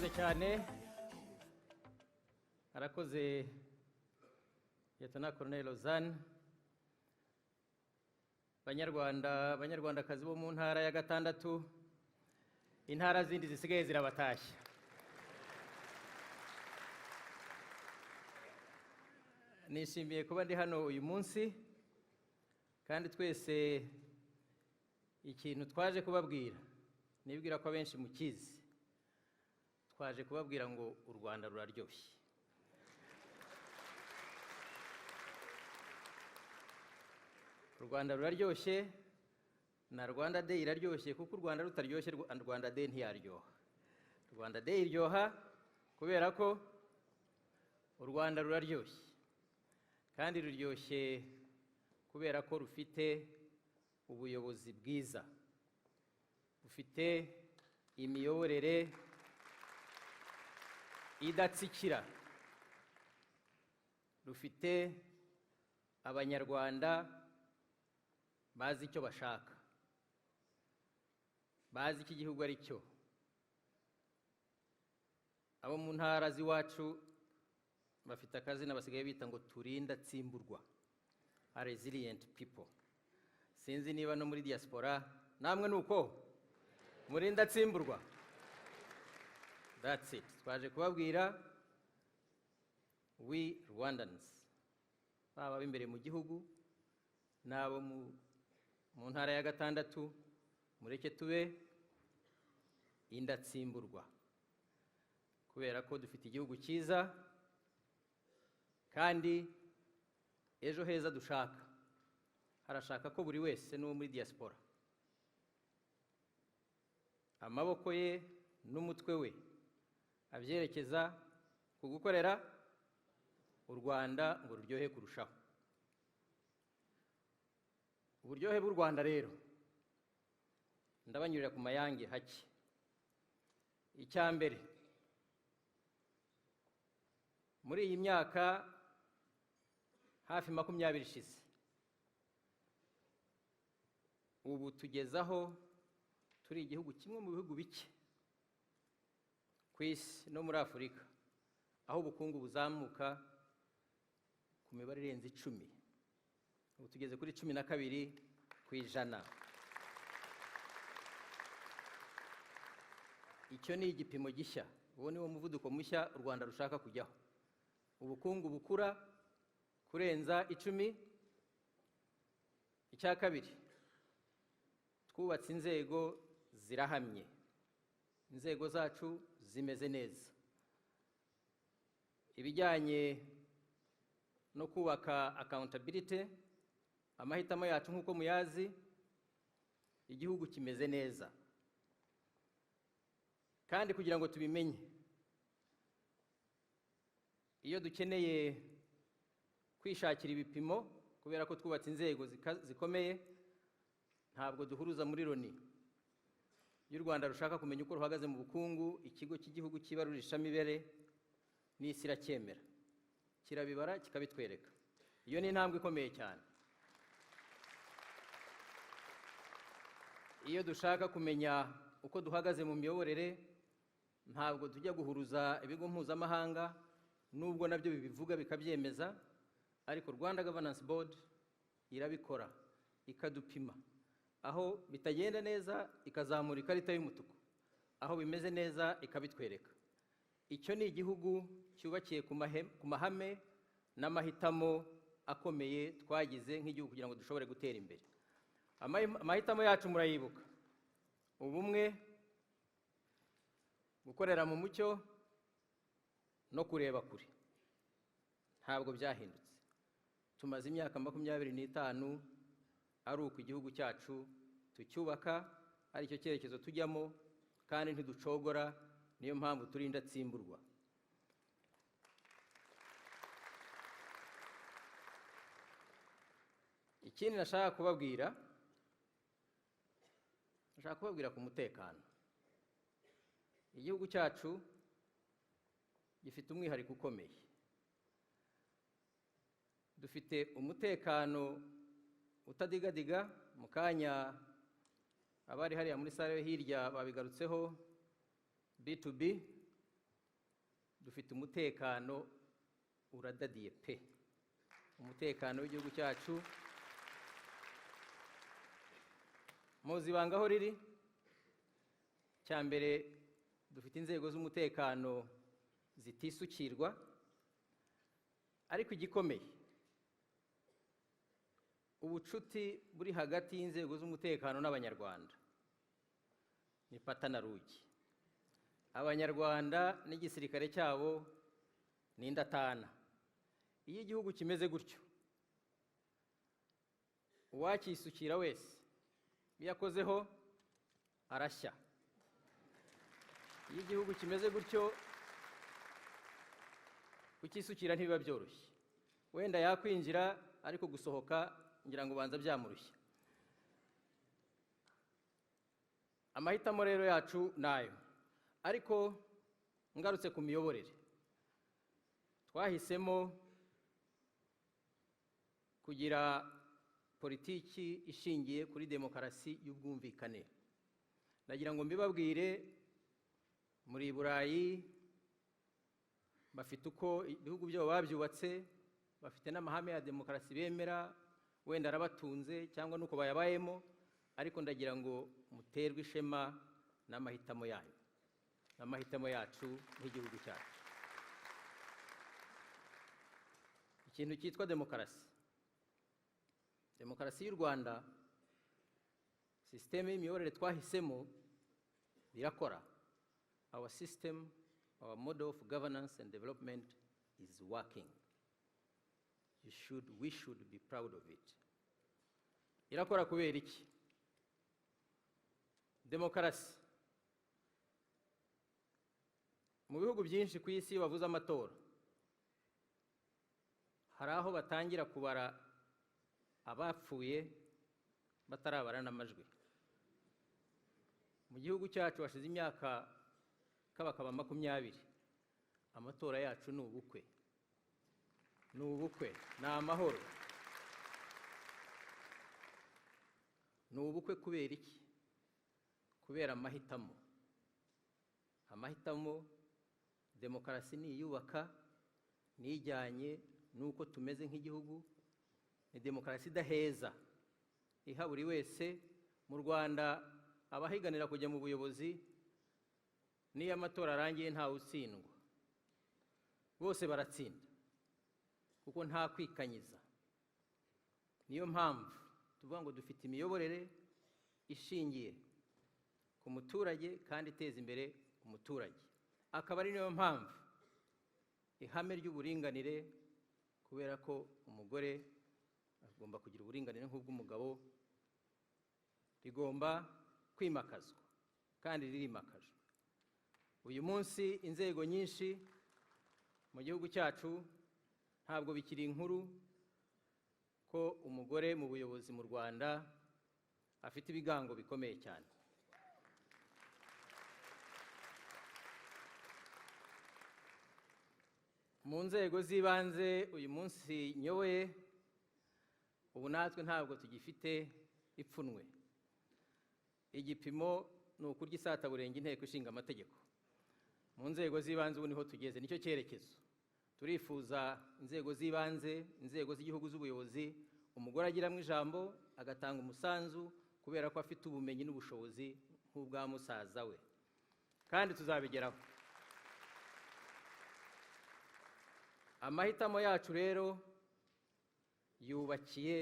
Arakoze cyane, arakoze Lieutenant Colonel Lausanne. Banyarwanda, Banyarwandakazi bo mu ntara ya gatandatu, intara zindi zisigaye zirabatashya. Nishimiye kuba ndi hano uyu munsi, kandi twese ikintu twaje kubabwira, nibwira ko abenshi mukizi, twaje kubabwira ngo u Rwanda ruraryoshye. U Rwanda ruraryoshye, na Rwanda Day iraryoshye, kuko u Rwanda rutaryoshye Rwanda Day ntiyaryoha. Rwanda Day iryoha kubera ko u Rwanda ruraryoshye, kandi ruryoshye kubera ko rufite ubuyobozi bwiza, bufite imiyoborere idatsikira, rufite Abanyarwanda bazi icyo bashaka, bazi icyo igihugu ari cyo. Abo mu ntara z'iwacu bafite akazina basigaye bita ngo turinda tsimburwa, a resilient people. Sinzi niba no muri diaspora namwe nuko murinda tsimburwa. That's it. Twaje kubabwira, we Rwandans, baba b'imbere mu gihugu n'abo mu ntara ya gatandatu, mureke tube indatsimburwa, kubera ko dufite igihugu cyiza, kandi ejo heza dushaka harashaka ko buri wese n'uwo muri diaspora amaboko ye n'umutwe we abyerekeza ku gukorera u Rwanda ngo ruryohe kurushaho. Uburyohe bw'u Rwanda rero ndabanyurira ku mayange hake. Icya mbere, muri iyi myaka hafi 20 ishize, ubu tugezaho turi igihugu kimwe mu bihugu bike ku isi no muri Afurika aho ubukungu buzamuka ku mibare irenze 10. Ubu tugeze kuri 12%. Icyo ni igipimo gishya, uwo ni wo muvuduko mushya u Rwanda rushaka kujyaho, ubukungu bukura kurenza 10. Icya kabiri, twubatse inzego zirahamye, inzego zacu zimeze neza. Ibijyanye no kubaka accountability, amahitamo yacu nk'uko muyazi, igihugu kimeze neza. Kandi kugira ngo tubimenye, iyo dukeneye kwishakira ibipimo, kubera ko twubatse inzego zikomeye, ntabwo duhuruza muri Loni. Iyo u Rwanda rushaka kumenya uko ruhagaze mu bukungu, ikigo cy'igihugu cy'ibarurishamibare n'isi iracyemera, kirabibara kikabitwereka. Iyo ni intambwe ikomeye cyane. Iyo dushaka kumenya uko duhagaze mu miyoborere, ntabwo tujya guhuruza ibigo mpuzamahanga, nubwo nabyo bibivuga bikabyemeza, ariko Rwanda Governance Board irabikora, ikadupima. Aho bitagenda neza ikazamura ikarita y'umutuku, aho bimeze neza ikabitwereka. Icyo ni igihugu cyubakiye ku mahame n'amahitamo akomeye twagize nk'igihugu kugira ngo dushobore gutera imbere. Amahitamo yacu murayibuka: ubumwe, gukorera mu mucyo no kureba kure. Ntabwo byahindutse. Tumaze imyaka 25 ari uko igihugu cyacu tucyubaka, ari cyo cyerekezo tujyamo, kandi ntiducogora. Niyo mpamvu turi indatsimburwa. Ikindi nashaka kubabwira, nashaka kubabwira ku mutekano. Igihugu cyacu gifite umwihariko ukomeye. Dufite umutekano utadigadiga. Mu kanya abari hariya muri salle yo hirya babigarutseho, B2B. Dufite umutekano uradadiye pe. Umutekano w'igihugu cyacu muzi ibanga aho riri. Cya mbere, dufite inzego z'umutekano zitisukirwa, ariko igikomeye, ubucuti buri hagati y'inzego z'umutekano n'Abanyarwanda ni pata na rugi. Abanyarwanda n'igisirikare cyabo ni indatana. Iyo igihugu kimeze gutyo, uwakisukira wese iyo akozeho arashya. Iyo igihugu kimeze gutyo, kukisukira ntibiba byoroshye. Wenda yakwinjira, ariko gusohoka ngira ngo banza byamurushya. Amahitamo rero yacu nayo. Ariko ngarutse ku miyoborere, twahisemo kugira politiki ishingiye kuri demokarasi y'ubwumvikane. Ndagira ngo mbibabwire, muri Burayi bafite uko ibihugu byabo babyubatse, bafite n'amahame ya demokarasi bemera, wenda arabatunze cyangwa nuko bayabayemo, ariko ndagira ngo muterwe ishema n'amahitamo yanyu, n'amahitamo yacu nk'igihugu cyacu. Ikintu cyitwa demokarasi, demokarasi y'u Rwanda, sisiteme y'imiyoborere twahisemo birakora. Our system, our model of governance and development is working. We should be proud of it. Irakora kubera iki? Demokarasi mu bihugu byinshi ku isi, iyo bavuze amatora, hari aho batangira kubara abapfuye batarabara n'amajwi. Mu gihugu cyacu hashize imyaka kabakaba 20, amatora yacu ni ubukwe, ni ubukwe, ni amahoro, ni ubukwe. Kubera iki? Kubera amahitamo. Amahitamo, demokarasi ni iyubaka, nijyanye n'uko tumeze nk'igihugu, ni demokarasi idaheza, iha buri wese. Mu Rwanda abahiganira kujya mu buyobozi, n'iyo amatora arangiye ntawe utsindwa, bose baratsinda, kuko nta kwikanyiza. Niyo mpamvu tuvuga ngo dufite imiyoborere ishingiye ku muturage kandi iteza imbere umuturage. Akaba ari niyo mpamvu ihame ry'uburinganire, kubera ko umugore agomba kugira uburinganire nk'ubw'umugabo, rigomba kwimakazwa kandi ririmakajwe. Uyu munsi inzego nyinshi mu gihugu cyacu ntabwo bikiri inkuru ko umugore mu buyobozi mu Rwanda afite ibigango bikomeye cyane. Mu nzego z'ibanze uyu munsi nyoboye, ubu natwe ntabwo tugifite ipfunwe. Igipimo ni ukurya isataburenge inteko ishinga amategeko. Mu nzego z'ibanze ubu niho tugeze, nicyo cyerekezo. Turifuza inzego z'ibanze, inzego z'igihugu z'ubuyobozi, umugore agiramo ijambo agatanga umusanzu, kubera ko afite ubumenyi n'ubushobozi nk'ubwa musaza we, kandi tuzabigeraho. Amahitamo yacu rero yubakiye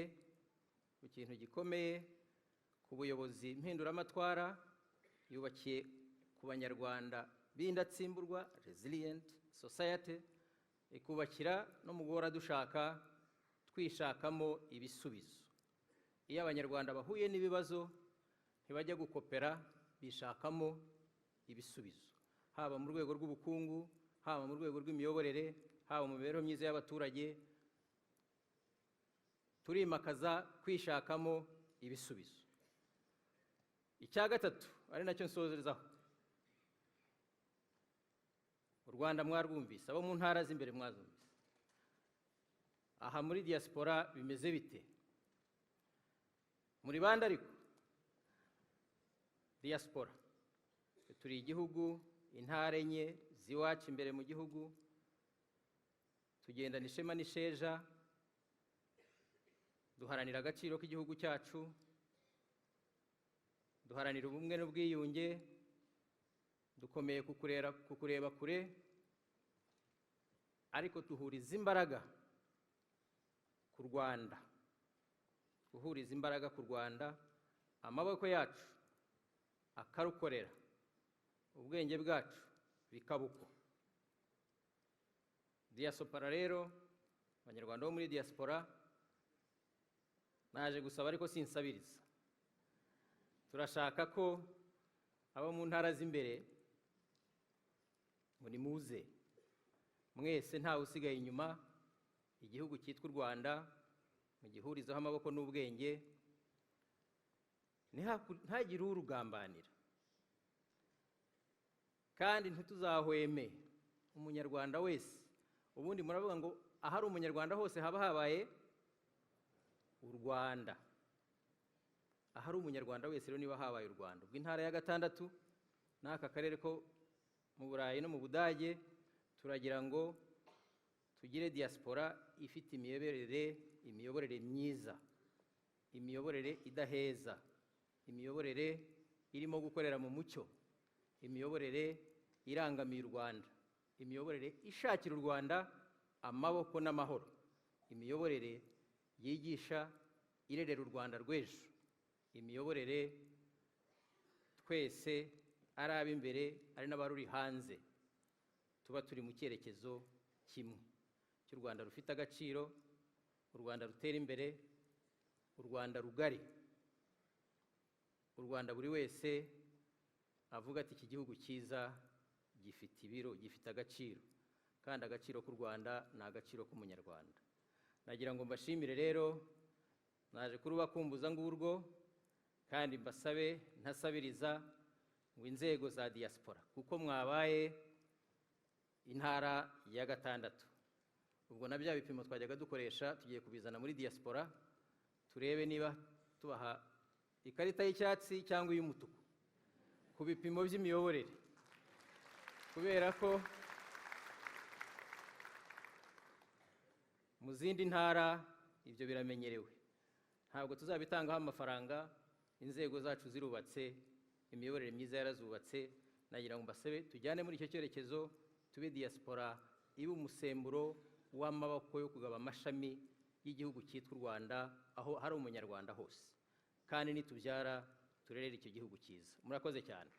ku kintu gikomeye, ku buyobozi mpinduramatwara, yubakiye ku Banyarwanda b'indatsimburwa, resilient society, ikubakira no mu guhora dushaka twishakamo ibisubizo. Iyo Abanyarwanda bahuye n'ibibazo ntibajya gukopera, bishakamo ibisubizo, haba mu rwego rw'ubukungu, haba mu rwego rw'imiyoborere, haba mu mibereho myiza y'abaturage. Turimakaza kwishakamo ibisubizo. Icya gatatu, ari nacyo nsozerezaho, u Rwanda mwarwumvise, abo mu ntara z'imbere mwazumvise, aha muri diaspora bimeze bite? Muri bande? Ariko diaspora turi igihugu intara enye z'iwacu imbere mu gihugu, tugendana ishema n'isheja, duharanira agaciro k'igihugu cyacu, duharanira ubumwe n'ubwiyunge, dukomeye ku kureba kure, ariko duhuriza imbaraga ku Rwanda, guhuriza imbaraga ku Rwanda, amaboko yacu akarukorera, ubwenge bwacu bikabuko. Diaspora rero, Abanyarwanda bo muri diaspora, naje gusaba ariko sinsabiriza. Turashaka ko abo mu ntara z'imbere ngo nimuze mwese, ntawe usigaye inyuma, igihugu cyitwa u Rwanda mugihurizeho amaboko n'ubwenge, ntihagire urugambanira, kandi ntituzahweme Umunyarwanda wese. Ubundi muravuga ngo ahari Umunyarwanda hose haba habaye u Rwanda. Ahari Umunyarwanda wese rero niba habaye u Rwanda. Ubwo intara ya gatandatu n'aka karere ko mu Burayi no mu Budage, turagira ngo tugire diaspora ifite imiyoborere myiza, imiyoborere idaheza, imiyoborere irimo gukorera mu mucyo, imiyoborere irangamiye u Rwanda, imiyoborere ishakira u Rwanda amaboko n'amahoro, imiyoborere yigisha irerera u Rwanda rw'ejo, imiyoborere twese ari ab'imbere ari n'abaruri hanze tuba turi mu cyerekezo kimwe cy'u Rwanda rufite agaciro, u Rwanda rutera imbere, u Rwanda rugari, u Rwanda buri wese avuga ati iki gihugu cyiza gifite ibiro, gifite agaciro, kandi agaciro k'u Rwanda ni agaciro k'Umunyarwanda. Nagira ngo mbashimire rero, naje kurubakumbuza ngurwo, kandi mbasabe ntasabiriza ngo inzego za diaspora, kuko mwabaye intara ya gatandatu, ubwo na bya bipimo twajyaga dukoresha tugiye kubizana muri diaspora, turebe niba tubaha ikarita y'icyatsi cyangwa iy'umutuku ku bipimo by'imiyoborere, kubera ko mu zindi ntara ibyo biramenyerewe. Ntabwo tuzabitangaho amafaranga, inzego zacu zirubatse, imiyoborere myiza yarazubatse. Nagira ngo mbasabe tujyane muri icyo cyerekezo, tube diaspora ibe umusemburo w'amaboko yo kugaba amashami y'igihugu cyitwa u Rwanda aho hari Umunyarwanda hose, kandi nitubyara turerere icyo gihugu cyiza. Murakoze cyane.